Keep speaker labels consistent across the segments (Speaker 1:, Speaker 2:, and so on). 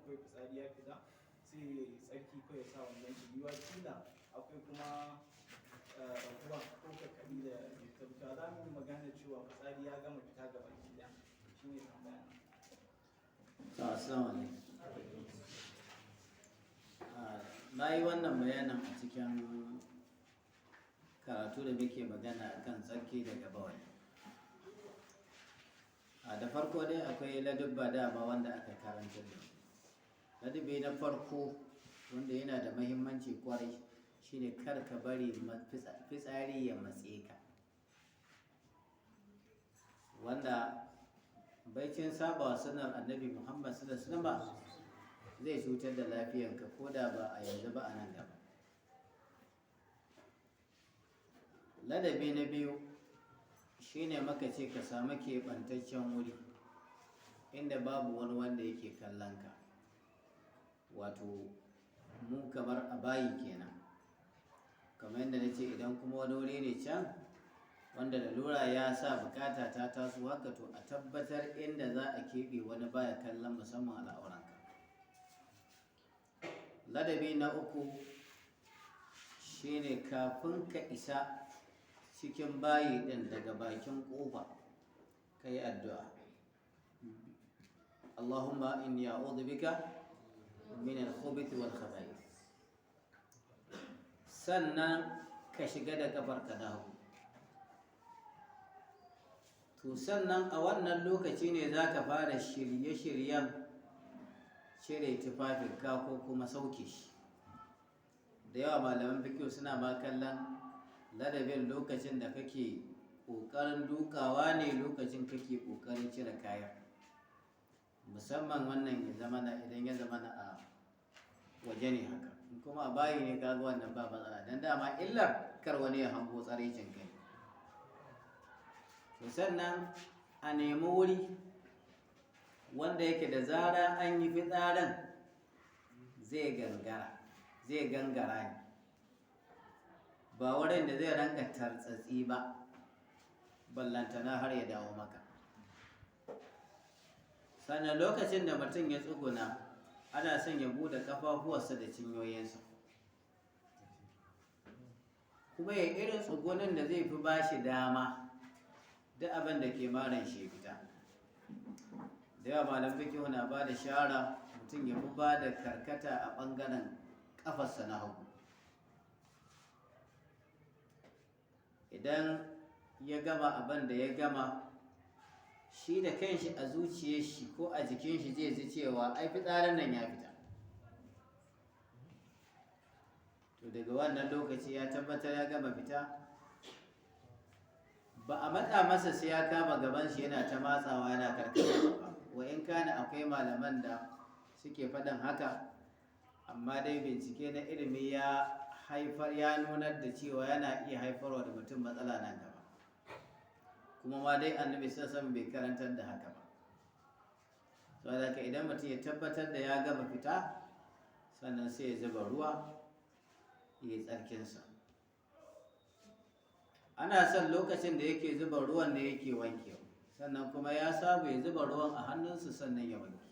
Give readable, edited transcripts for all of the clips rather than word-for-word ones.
Speaker 1: kawai fitsari ya fita, sai ya yi tsarki kawai ya sa wandon shi. Yiwuwa kila akwai kuma raguwa ko kakkaɓi da bai fita ba. To ya za mu yi magana cewa fitsari ya gama fita gabaki ɗaya? Shine tambaya na.
Speaker 2: To, assalamu alaikum. Na yi wannan bayanin a cikin karatu da muke magana akan tsarki daga bawali. Da farko dai akwai ladubba dama wanda aka karanta da mu. Ladabi na farko wanda yana da mahimmanci kwarai shine kar ka bari fitsari ya matse ka. Wanda baicin saba wa sunnar Annabi Muhammad sallallahu alaihi wasallam zai cutar da lafiyanka ko da ba a yanzu ba a nan gaba. Ladabi na biyu shine maka ce ka samu keɓantaccen wuri inda babu wani wanda yake kallon ka. Wato mu kamar a bayi kenan. Kamar yadda na ce, idan kuma wani wuri ne can wanda lalura ya sa bukata ta taso haka, to a tabbatar inda za a keɓe wani baya kallon musamman al'auranka. Ladabi na uku shine kafin ka isa cikin bayi ɗin daga bakin ƙofa ka yi addu'a. Allahumma inni a'udhu bika min al-khubuthi wal khaba'ith. Sannan ka shiga da kafarka na hagu. To sannan a wannan lokaci ne za ka fara shirye-shiryen cire tufafinka ko kuma sauke shi. Da yawa malaman fiqh suna ma kallon ladabin lokacin da kake ƙoƙarin dukawa ne lokacin kake ƙoƙarin cire kaya. Musamman wannan ya zamana idan ya zamana a waje ne haka. In kuma a bayi ne, kaga wannan ba matsala. Dan dama illar kar wani ya hango tsaraicin kai. To sannan a nemi wuri wanda yake da zara an yi fitsarin zai gangara, zai gangara ne. Ba wurin da zai ranka tartsatsi ba, ballantana har ya dawo maka. Sannan lokacin da mutum ya tsuguna, ana son ya buɗe ƙafafuwarsa da cinyoyinsa. Kuma ya irin tsugunin da zai fi ba shi dama duk abin da ke maran shi ya fita. Da yawa malam fiqh na ba da shawara mutum ya fi ba da karkata a ɓangaren ƙafarsa na hagu. Idan ya gama abin da ya gama, shi da kanshi a zuciyar shi ko a jikin shi zai ji cewa ai fitsarin nan ya fita. To daga wannan lokaci ya tabbatar ya gama fita. Ba a matsa masa sai ya kama gaban shi yana ta matsawa yana karkatawa ba. Wa in kana akwai malaman da suke faɗin haka, amma dai bincike na ilimi ya nunar da cewa yana iya haifarwa da mutum matsala nan gaba. Kuma ma dai Annabi sallallahu alaihi wasallam bai karantar da haka ba. Saboda haka idan mutum ya tabbatar da ya gama fita, sannan sai ya zuba ruwa ya yi tsarkinsa. Ana son lokacin da yake zuba ruwan ne yake wankewa, sannan kuma ya saba ya zuba ruwan a hannunsa sannan ya wanke.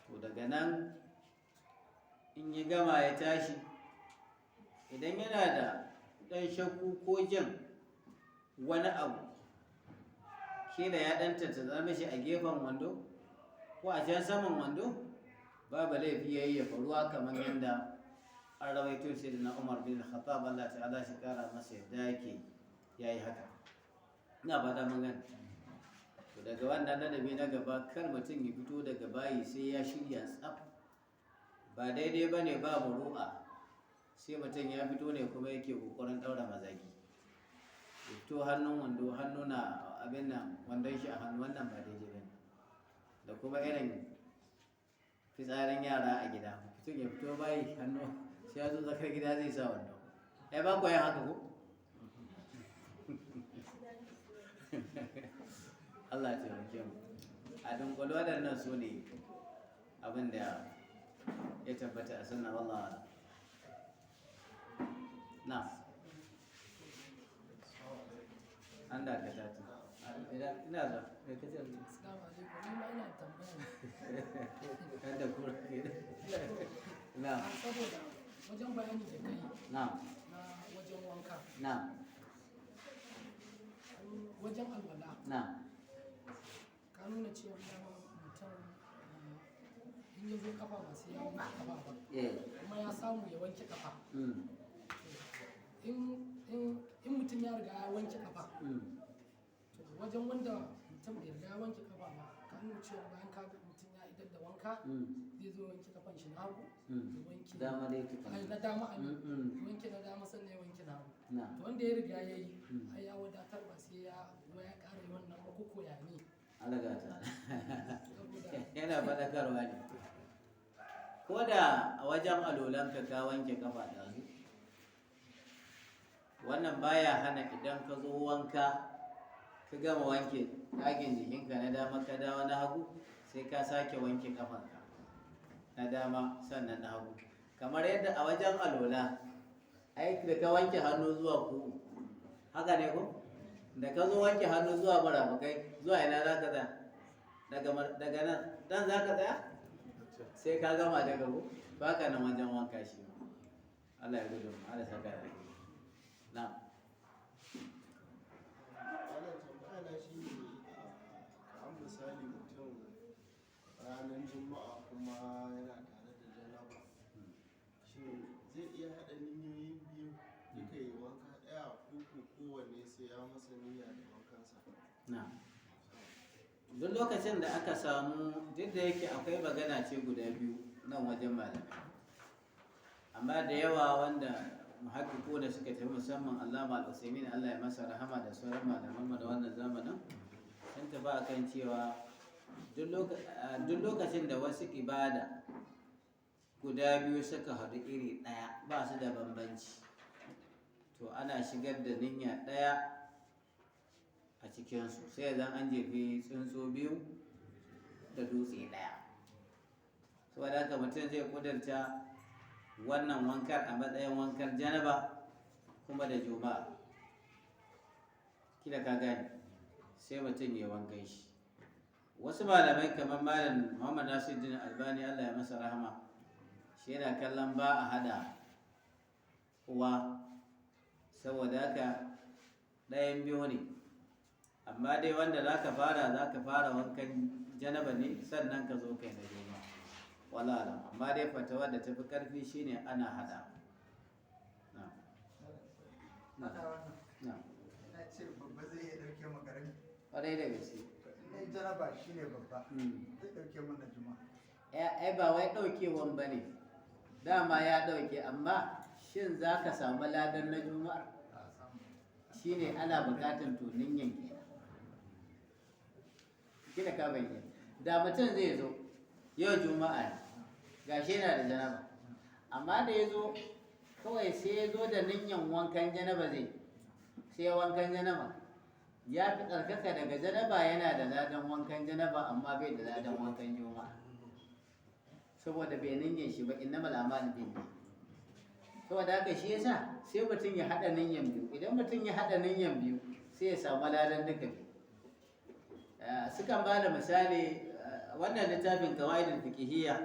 Speaker 2: To daga nan in ya gama ya tashi, idan yana da ɗan shakku ko jin wani abu, kila ya ɗan tattaza mishi a gefen wando ko a can saman wando, babu laifi ya yayyafa ruwa kamar yadda an rawaito sai na Umar bin Khattab, Allah ta'ala shi kara masa yadda yake yayi haka. Ina fata mun gane. To daga wannan ladabi na gaba, kar mutum ya fito daga bayi sai ya shirya tsaf. Ba daidai ba ne ba muru'a, sai mutum ya fito ne kuma yake ƙoƙarin ɗaura mazagi. Ya fito hannun wando, hannu na abin nan, wandon shi a hannu, wannan ba daidai ba ne. Da kuma irin fitsarin yara a gida, mutum ya fito bayi hannu sai ya zo tsakar gida zai sa wando. Ai ba ku yin haka ko? Allah ya taimake mu. A dunkule waɗannan su ne abin da ya tabbata a sunna, wallahu a'lam. Na. An dakata ta. Ina zuwa. Me kace?
Speaker 3: Assalamu alaikum. Ni ma ina da tambaya ne.
Speaker 2: Kada kura ke. Na'am.
Speaker 3: Saboda wajen bayani da kai
Speaker 2: Na'am.
Speaker 3: na wajen wanka,
Speaker 2: Na'am.
Speaker 3: wajen alwala,
Speaker 2: Na'am.
Speaker 3: ka nuna cewa dama mutum in ya zo kafa ba sai ya wanke kafa ba, kuma ya samu ya wanke kafa. In mutum ya riga ya wanke kafa, to wajen wanda mutum bai riga ya wanke kafa ba, ka nuna cewa bayan ka ga mutum ya idar da wanka, zai zo wanke kafan shi na hagu, ya wanke
Speaker 2: Dama dai tukuna.
Speaker 3: Ai, na dama a ya wanke na dama sannan ya wanke na hagu.
Speaker 2: Na'am.
Speaker 3: To wanda ya riga ya yi, ai ya wadatar, ba sai ya ya ƙara yi wannan ba ko ya ne?
Speaker 2: Allah ta.
Speaker 3: Saboda
Speaker 2: Yana faɗakarwa ne. Ko da a wajen alolanka ka wanke kafa ɗazu, wannan baya hana idan ka zo wanka ka gama wanke ɗagin jikinka na dama ka dawo na hagu, sai ka sake wanke kafanka na dama sannan na hagu. Kamar yadda a wajen alola, ai da ka wanke hannu zuwa ku'u, haka ne ko? Da ka zo wanke hannu zuwa murafukai, zuwa ina za ka tsaya? Daga nan dan za ka tsaya? Sai ka gama daga ko? Ba ka nan wajen wanka shi ma. Allah ya gudu, Allah saka da alheri. Na'am.
Speaker 4: Wannan tambaya na shi ne, kamar misali mutum ranar Juma'a kuma yana tare da janaba. Shin zai iya haɗa niyyoyin biyu duka yi wanka ɗaya ko ko kowanne sai ya masa niyya da wankansa?
Speaker 2: Na'am. Duk lokacin da aka samu, duk da yake akwai magana ce guda biyu nan wajen malamai, amma da yawa wanda muhaqqiqu da suka tafi, musamman Allama Al-Usaimin, Allah ya masa rahama, da sauran malaman mu da wannan zamanin, sun tafi akan cewa duk lokacin da wasu ibada guda biyu suka haɗu iri ɗaya, ba su da bambanci, to ana shigar da niyya ɗaya a cikinsu, sai zan an jefi tsuntsu biyu da dutse ɗaya. Saboda haka mutum zai kudurta wannan wankar a matsayin wankar janaba kuma da Juma'a, kila ka gane, sai mutum ya wankan shi. Wasu malamai kamar Malam Muhammad Nasiruddin Albani, Allah ya masa rahama, shi yana kallon ba a hada uwa. Saboda haka ɗayan biyu ne, amma dai wanda za ka fara wankan janaba ne sannan ka zo kai na Juma'a, wala alam. Amma dai fatawa da tafi karfi shine ana hada. Na'am.
Speaker 5: Hada wannan.
Speaker 2: Na'am.
Speaker 5: Ina ce babba zai iya ɗauke ma ƙarami.
Speaker 2: Kwarai da gaske.
Speaker 5: To in janaba shine babba, zai ɗauke mana Juma'a.
Speaker 2: Ai ba wai ɗaukewan ba ne, dama ya ɗauke, amma shin za ka samu ladan na Juma'ar?
Speaker 5: A samu.
Speaker 2: Shine ana buƙatar to niyyan kenan. Kila ka bayyana da mutum zai zo yau Juma'a ne, gashi yana da janaba, amma da ya zo kawai sai ya zo da niyyan wankan janaba, zai sai wankan janaba, ya fi tsarkaka daga janaba, yana da ladan wankan janaba, amma bai da ladan wankan Juma'a, saboda bai niyyan shi ba. Innamal a'malu binniyat. Saboda haka shi yasa sai mutum ya haɗa niyyan biyu. Idan mutum ya haɗa niyyan biyu, sai ya samu ladan duka biyu. Sukan ba da misali, wannan littafin Qawaidul Fiqhiyya,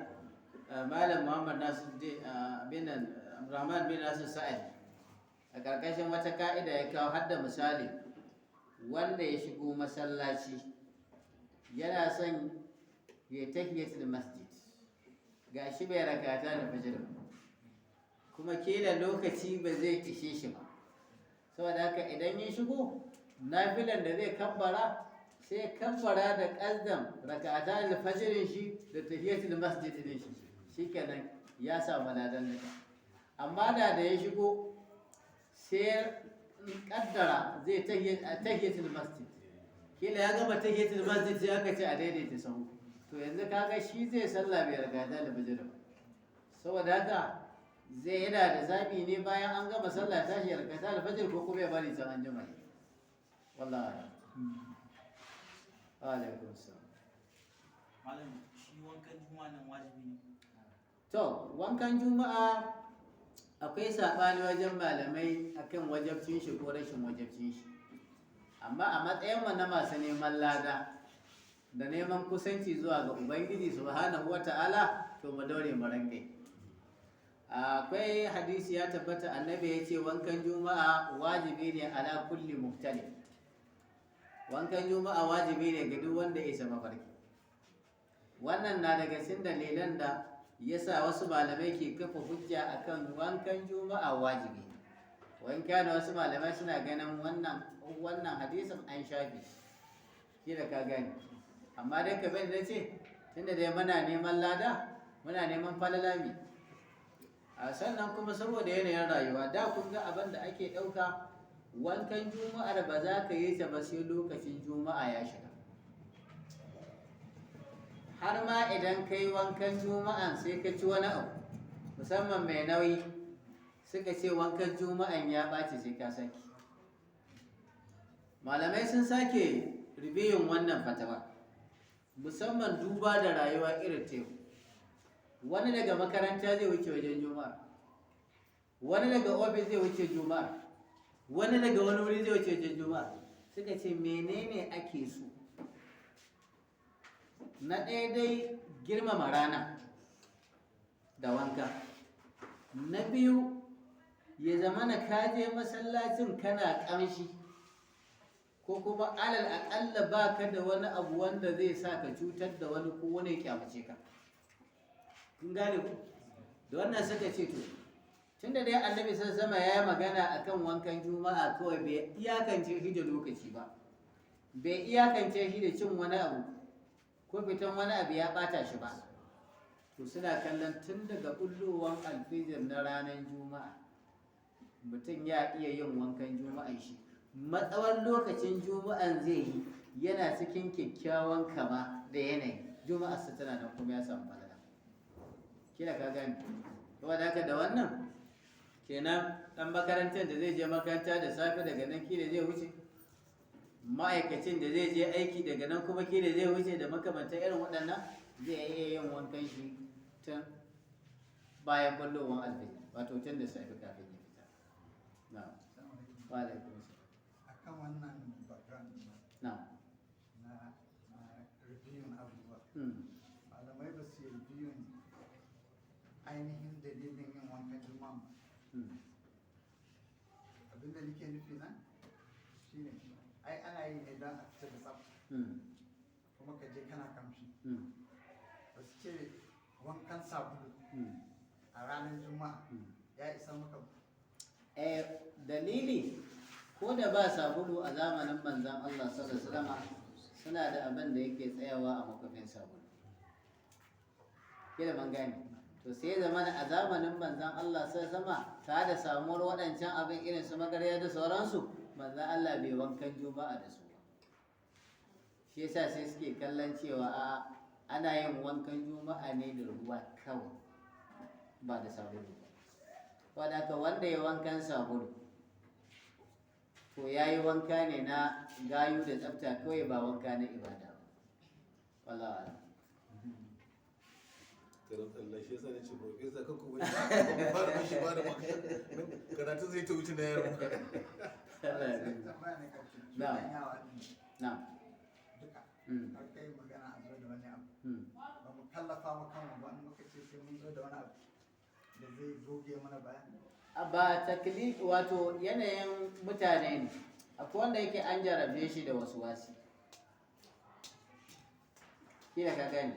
Speaker 2: Malam Muhammad Nasir bin Abdurrahman bin Nasir Sa'ad, a ƙarƙashin wata ka'ida ya kawo hadda misali wanda ya shigo masallaci yana son ya tahiyatul masjid, gashi bai rakata da fajr ba, kuma kila lokaci ba zai ishe shi ba. Saboda haka idan ya shigo, nafilan da zai kabbara, sai kabbara da ƙasdan rakata alfajirin shi da tahiyatul masjid din shi, shikenan ya samu ladan duka. Amma da ya shigo sai kaddara zai tahiyatul masjid, kila ya gama tahiyatul masjid sai aka ce a daidaita sahu, to yanzu kaga shi zai sallah bai rakata alfajir ba. Saboda haka zai yana da zabi ne, bayan an gama sallah tashi ya rakata alfajir ko kuma ya bari can an jima. Wallahi alaikum salam.
Speaker 1: Malam, shi wankan Juma'a nan wajibi ne?
Speaker 2: To, wankan Juma'a akwai saɓani wajen malamai akan wajabcin shi ko rashin wajabcin shi. Amma a matsayin mu na masu neman lada, da neman kusanci zuwa ga Ubangiji subhanahu wata'ala, to mu daure mu ranke. Akwai hadisi ya tabbata, Annabi ya ce wankan Juma'a wajibi ne ala kulli muhtalim. Wankan Juma'a wajibi ne ga duk wanda ya isa mafarki. Wannan na daga cikin dalilan da yasa wasu malamai ke kafa hujja akan wankan Juma'a wajibi ne. Wanka da wasu malamai suna ganin wannan hadisin an shafe shi, kila ka gani. Amma dai kamar da ce, tunda dai muna neman lada, muna neman falalami a sannan kuma saboda yanayin rayuwa da kun ga abin da ake ɗauka, wankan Juma'ar ba za ka yi ta ba sai lokacin Juma'a ya shiga. Har ma idan ka yi wankan Juma'an sai ka ci wani abu, musamman mai nauyi, suka ce wankan Juma'an ya ɓaci, sai ka sake. Malamai sun sake ribiyin wannan fatawa, musamman duba da rayuwa irin ta yau. Wani daga makaranta zai wuce wajen Juma'a, wani daga ofis zai wuce Juma'a, wani daga wani wuri zai wuce wajen Juma'a. Suka ce menene ake so? Na ɗaya dai, girmama rana da wanka. Na biyu, ya zama na kaje masallacin kana ƙamshi, ko kuma alal aƙalla ba ka da wani abu wanda zai sa ka cutar da wani ko wani ya kyamace ka. Kun gane ku? Da wannan suka ce, to tunda dai Annabi sun sama ya yi magana akan wankan Juma'a kawai, bai iyakance shi da lokaci ba, bai iyakance shi da cin wani abu ko fitan wani abu ya bata shi ba, to suna kallon tun daga bullowan alfijir na ranar Juma'a mutum ya iya yin wankan Juma'an shi, matsawar lokacin Juma'an zai yi yana cikin kyakkyawan kama da yanayi, Juma'arsa tana nan kuma ya samu falala. Kila ka gane. Saboda haka da wannan kenan, dan makarantar da zai je makaranta da safe, daga nan kila zai wuce, ma'aikacin da zai je aiki, daga nan kuma kila zai wuce, da makamantan irin waɗannan, zai iya yin wankan shi tun bayan bullowar alfijir, wato tun da safe kafin ya fita. Na'am, wa alaikum salam.
Speaker 5: Akan wannan background
Speaker 2: Na'am.
Speaker 5: na reviewing abubuwa, malamai ba su yi reviewing ainihin dalilin yin wankan Juma'a ba. Abinda nake nufi nan shine, ai ana yi ne don a fita da tsafta kuma ka je kana kamshi. Ba su ce wankan sabulu a ranar Juma'a ya isa maka ba.
Speaker 2: Eh, dalili ko da ba sabulu a zamanin Manzon Allah sallallahu alaihi wasallam, suna da abin da yake tsayawa a makofin sabulu. Kila ban gane. To sai zamana a zamanin Manzon Allah sallallahu alaihi wasallam, ta da samuwar waɗancan abin irin su magarya da sauransu, Manzon Allah bai wankan Juma'a da su ba. Shi yasa sai suke kallon cewa a'a, ana yin wankan Juma'a ne da ruwa kawai, ba da sabulu ba. Wadda haka wanda ya wankan sabulu, to ya yi wanka ne na gayu da tsafta kawai, ba wanka na ibada ba. Wallahu a'lam.
Speaker 6: Karam Allah, shi yasa nace professor kan ku bari ba fara mishi ba da karatu zai ta wuce na yaro.
Speaker 2: Allah ya gani.
Speaker 5: Tambaya na karshe.
Speaker 2: Na'am.
Speaker 5: Cuɗanyawa ɗin
Speaker 2: Na'am.
Speaker 5: duka, har kai magana a zo da wani abu, ba mu kallafa mu kanmu ba, in muka ce sai mun zo da wani abu da zai goge mana baya.
Speaker 2: A ba taklif, wato yanayin mutane ne. Akwai wanda yake an jarabe shi da wasu wasi, kila ka gani,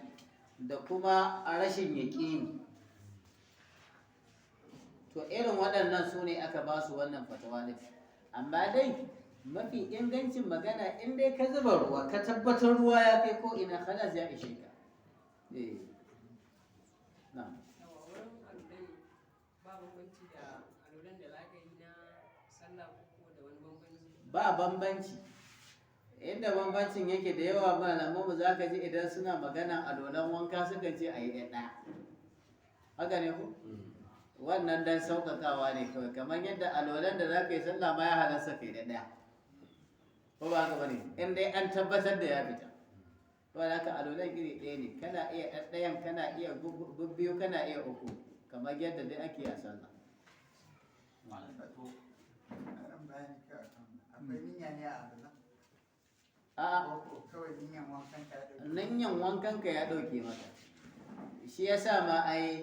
Speaker 2: da kuma a rashin yaƙini. To irin waɗannan su ne aka ba su wannan fatawa ɗin. Amma dai mafi ingancin magana, in dai ka zuba ruwa, ka tabbatar ruwa ya kai ko ina, khalas, ya ishe ka. Eh, na'am.
Speaker 7: Yawa, wurin alulan ba bambanci da alulan da za ka yi na sallah ko da wani bambanci?
Speaker 2: Ba bambanci. Inda bambancin yake, da yawa malamanmu za ka ji idan suna magana alolan wanka suka ce a yi ɗaya. Haka ne ku? Wannan dan sauƙaƙawa ne kawai, kamar yadda alolan da za ka yi sallah ma ya halarsa kai da ɗaya, ko ba haka bane? In dai an tabbatar da ya fita. To da haka alolan iri ɗaya ne, kana iya ɗayan, kana iya biyu, kana iya uku, kamar yadda dai ake a sallah.
Speaker 5: Ƙarin bayani kawai akan akwai niyya ne a abu nan.
Speaker 2: A'a.
Speaker 5: Ko ko kawai niyan wankan ka ya ɗauke?
Speaker 2: Ninyan wankan ka ya ɗauke maka. Shi ya sa ma ai,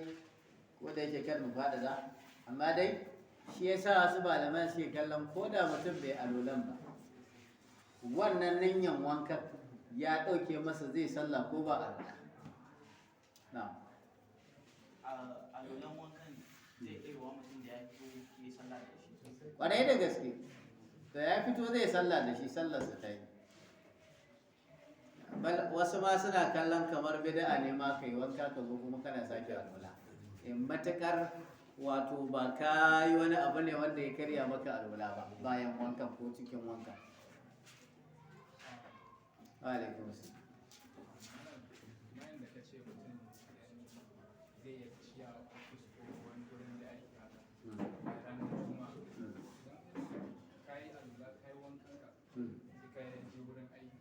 Speaker 2: ko da yake kar mu faɗaɗa, amma dai shi ya sa wasu malaman suke kallon ko da mutum bai alolan ba, wannan ninyan wankan ya ɗauke masa, zai sallah ko ba alola. Na'am.
Speaker 1: Alolan wankan zai iya wa mutum da ya fito ya yi sallah da shi?
Speaker 2: Kwarai da gaske, da ya fito zai sallah da shi, sallarsa ta yi. Bal wasu ma suna kallon kamar bid'a ne ma kai wanka ka zo kuma kana sake alwala, in matakar wato ba ka yi wani abu ne wanda ya karya maka alwala ba bayan wankan ko cikin wankan. Wa alaikum assalam.
Speaker 8: Bayan da ka ce mutum zai iya tafiya ofis ko wani gurin da aiki haka ranar Juma'a, idan ka yi alwala, ka yi wankan ka, sai ka je wurin aiki,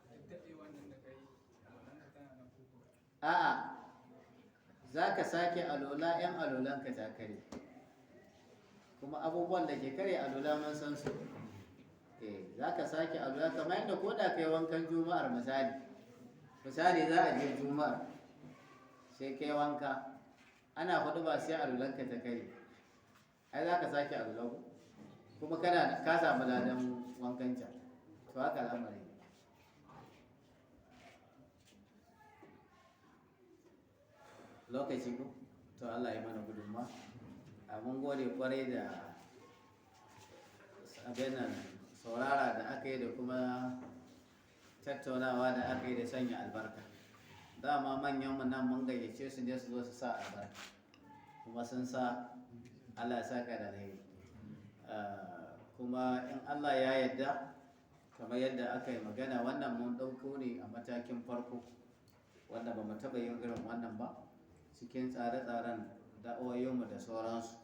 Speaker 8: duk daɗe wannan da ka yi, alwalan ka tana nan ko kuwa?
Speaker 2: A'a, za ka sake alola 'yan alolanka ta kare. Kuma abubuwan da ke kare alola mun san su. Eh, za ka sake alola kamar yadda ko da kai wankan Juma'ar misali. Misali, za a je Juma'ar sai kai wanka, ana huɗu ba sai alolanka ta kare. Ai za ka sake alola ko? Kuma kana ka samu ladan wankan can. To haka al'amarin yake. Lokaci ko? To, Allah ya mana gudunma. A mun gode kwarai da abin nan saurara da aka yi da kuma tattaunawa da aka yi da sanya albarka. Dama manyan mu nan mun gayyace su ne su zo su sa albarka, kuma sun sa. Allah ya saka da alheri. Kuma in Allah ya yarda, kamar yadda aka yi magana, wannan mun ɗauko ne a matakin farko wanda ba mu taɓa yin irin wannan ba cikin tsare-tsaren da'awoyinmu da sauransu.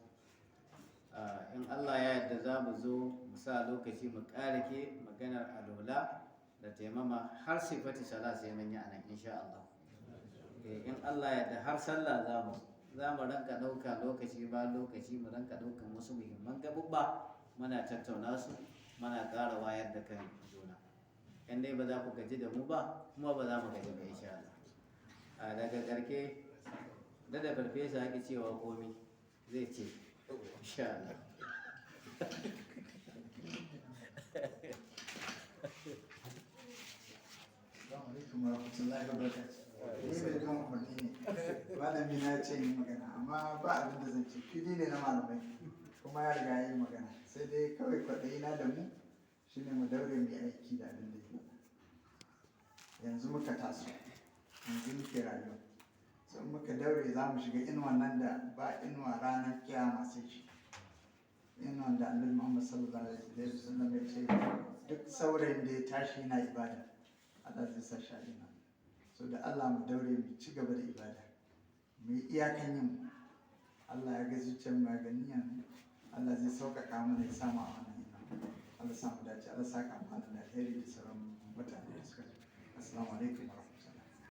Speaker 2: In Allah ya yarda, za mu zo mu sa lokaci mu ƙarake maganar alola da taimama har sifati sala sai mun yi anan, insha Allah. In Allah ya yarda, har sallah za mu ranka ɗauka lokaci ba lokaci, mu ranka ɗaukan wasu muhimman gaɓuɓɓa, muna tattauna su, muna ƙara wayar da kan juna. In dai ba za ku gaji da mu ba, kuma ba za mu gaji ba, insha Allah. Daga ƙarke da farfesa ake cewa komi zai ce, insha Allah.
Speaker 5: Assalamu alaikum warahmatullahi wabarakatuh. Ni mai bin umarni ne. Malami na ce yi magana, amma ba abin da zan ce. Fili ne na malamai, kuma ya riga ya yi magana. Sai dai kawai kwaɗayi na da mu shine mu daure mu yi aiki da abin da ya faɗa. Yanzu muka taso, yanzu muke rayuwa. So in muka daure, za mu shiga inuwan nan da ba inuwa ranar kiyama sai shi. Inuwan da Annabi Muhammad sallallahu alaihi wasallam ya ce duk saurayin da ya tashi yana ibada, Allah zai sa shi a inuwa. So da Allah mu daure mu ci gaba da ibada. Mu yi iyakan yin mu. Allah ya ga zuciyar mu, ya ga niyyar mu. Allah zai sauƙaƙa mana ya samu a wannan inuwa. Allah sa mu dace, Allah saka mu da alheri da sauran mutane da suka zo. Assalamu alaikum.